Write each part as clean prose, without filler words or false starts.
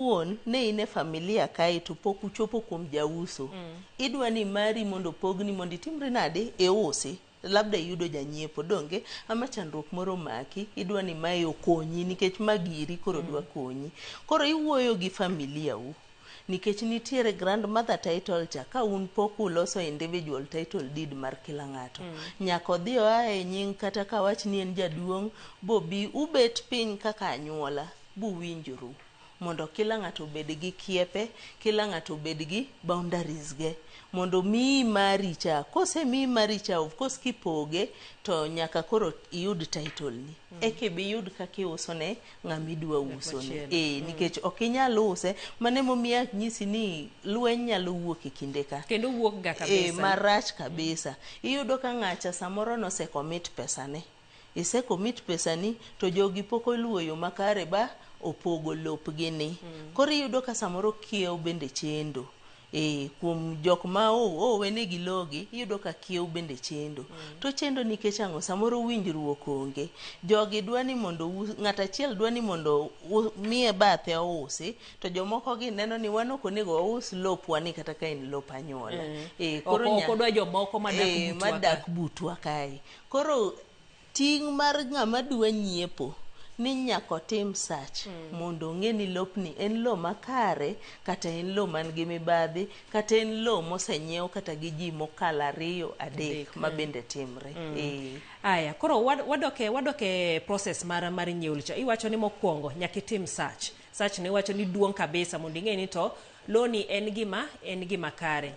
Wuon ne in e familia kae to pok uchopo kuom jauso. Idwa ni mari mondo opogni mondo itimri nade? Iusi. Labda iyudo janyiepo donge? Ama chandruok moro omaki, idwa ni mae okonyi nikech ma giri koro dwa konyi. Koro iwuoyo gi familia u. Nikech nitiere grandmother title cha ka un pok uloso individual title deed mar kila ng'ato. Nyaka odhi oa e nying kata ka wach ni en jaduong' bobi ubet piny kaka anyuola buwinjru mondo kila ng'ato obed gi kiepe, kila ng'ato obed gi boundaries ge mondo miyi mari cha. Kosemiyi mari cha, of course kipoge to nyaka koro iyud title ni. Eka ibiyud kaka iuso ne ng'ama idwa uso ne. Machielo. Eh, nikech ok inyal use, mano emomiyo anyisi ni lweny nyalo wuok e kinde ka. Kendo wuok ga kabisa. Eh, marach kabisa. Iyudo ka ng'acha samoro nose commit pesane. Ise commit pesani to jogi pok oluwo yo makare ba opogo lopgi ni. Koro iyudo ka samoro kiew bende chendo. Eh, kuom jok ma owenegi logi, iyudo ka kiew bende chendo. To chendo nikech ang'o? Samoro winjruok onge. Jogi dwa ni mondo ng'at achiel dwa ni mondo miye bathe ousi, to jomoko gi neno ni wan ok onego waus lopwa ni kata ka en lop anyuola. Eh, koro Ok odwa jomoko madak butwa ka. Madak butwa kae. Koro ting' mar ng'ama dwa nyiepo ni nyaka otim search mondo ong'e ni lopni en lo makare kata en lo man gi mibadhi kata en lo mosenyiew kata gi ji mokalo ariyo adek ma bende timre. Eh. Aya, koro wadok e process mar nyiewo cha. Iwacho ni mokwongo nyaka itim search. Search no iwacho ni duong' kabisa mondo ing'e ni to loni en gima kare.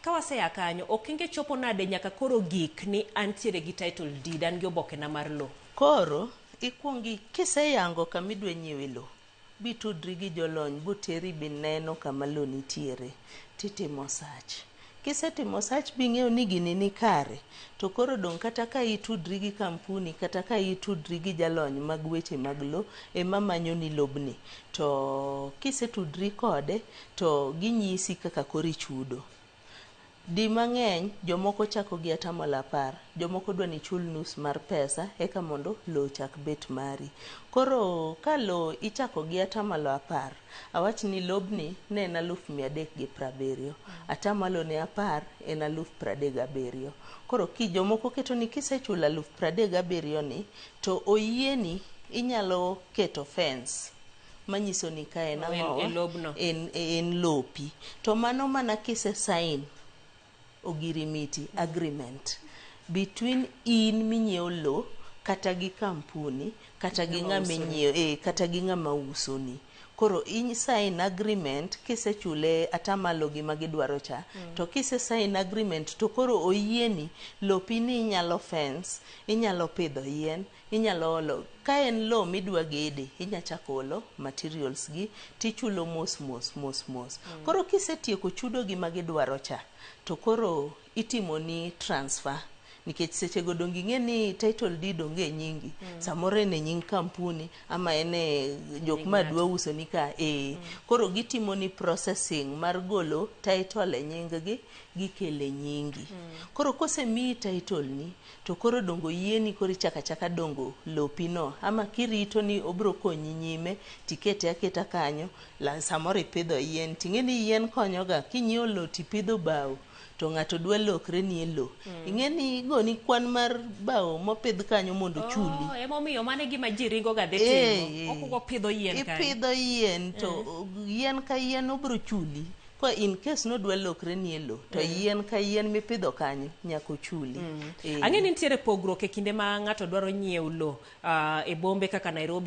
Ka waseya kanyo, okenge chopo nade nyaka koro gik ni antiere gi title deed, an gi obokena mar lo? Koro ikuongi kiseyango kama idwa nyiewe lo, bitudri gi jolony boteri bineno kama lo nitiere titimo search. Kisetimo search bing'eyo ni gini ni kare, to koro dong' kata ka itudri gi kampuni kata ka itudri gi jalony mag weche mag lo ema manyoni lobni. To kisetudri kode to ginyisi kaka koro ichudo. Di mang'eny jomoko chako gi atamalo 10, jomoko dwa ni ichul nus mar pesa eka mondo lo ochak bet mari. Koro ka lo ichako gi atamalo 10, awach ni lobni ne en 370,000, atamalo ne 10 en 37,000. Koro ki jomoko keto ni kisechulo 37,000 ni to oyieni inyalo keto fence manyiso ni ka en ang'owa E lobno. en lopi. To mano mana kise sign ogirimiti agreement between in minyiewo lo kata gi kampuni kata gi Ng'ama ng'ama usoni. inyiewo kata gi ng'ama usoni. Koro i sign agreement kisechule atamalo gima gidwaro cha to kise sign agreement to koro oyieni lopi ni inyalo fence, inyalo pidho yien, inyalo olo ka en lo midwa gede inya chako olo materials gi tichulo mos mos mos mos. Koro kisetieko chudo gima gidwaro cha to koro itimoni transfer nikech sechego dong ing'e ni title deed onge e nyingi. Samoro en e nying kampuni ama en e jok Nying ma ng'ato. dwa uso ni ka eh. Koro gitimoni processing mar golo title e nying gi gikele nyingi. Koro kosemiyi title ni to koro dong oyieni koro ichako achaka dongo lopi no ama kirito ni obro konyi nyime tikete aketa kanyo la samoro ipidho yien ting'e ni yien konyoga kinyiewo lo tipidho bao to ng'ato dwa lokre ni e lo ing'e ni igoni kwan mar bao mopidh kanyo mondo ochuli. Oh, emomiyo mano e gima ji ringo ga dhi timo. Okuongo pidho yien kanyo. Ipidho yien to yien ka yien obro chuli ko in case nodwa lokre ni e lo to yien ka yien mipidho kanyo nyaka ochuli. Ang'e ni nitiere pogruok e kinde ma ng'ato dwaro nyiewo lo e bombe kaka Nairobi.